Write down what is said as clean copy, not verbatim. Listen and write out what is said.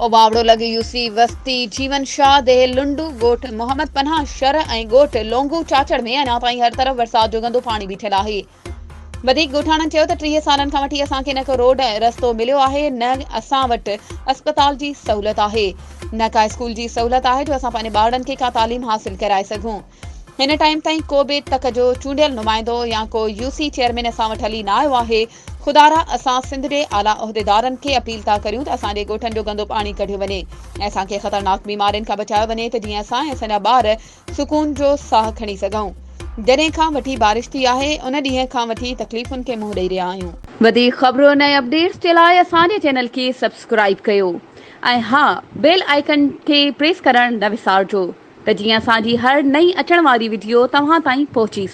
اوٻاوڙو لڳ يوسي وستي جيون شاهه، ديهه لنڊو، ڳوٺ محمد پناهه شر ۽ ڳوٺ لونگو چاچڙ ۾ اڃا تائين هر طرف برسات جو گندو پاڻي بيٺل آهي. وڌيڪ ڳوٺاڻن چيو ته 30 سالن کان وٺي اسان کي نه ڪو روڊ ۽ رستو مليو آهي نه اسان وٽ اسپتال جي سهولت آهي نه ڪا اسڪول جي سهولت آهي جو اسان پنهنجي ٻارڙن کي ڪا تعليم حاصل ڪرائي سگهون. هن ٽائيم تائين ڪو به تڪ جو چونڊيل نمائندو يا ڪو يو سي چيئرمين اسان وٽ هلي نه آيو آهي، خدارا اسان سنڌ جي اعليٰ عهديدارن کي اپيل ٿا ڪريون ته اسان جي ڳوٺن جو گندو پاڻي ڪڍيو وڃي ۽ اسان کي خطرناڪ بيمارين کان بچايو وڃي ته جيئن اسان ۽ اسان جا ٻار سڪون جو ساهه کڻي سگهون. جڏهن کان وٺي بارش ٿي آهي ان ڏينهن کان وٺي تڪليفن کي منهن ڏئي رهيا آهيون. وڌيڪ خبرن ۽ اپڊيٽس جي لاء اسان جي چينل کي سبسڪرائيب ڪيو ۽ ها بيل آئيڪن کي پريس ڪرڻ نه وسارجو. ته جيئن اسان جي هر نئين اچڻ واري وڊيو توهان تائين پهچي.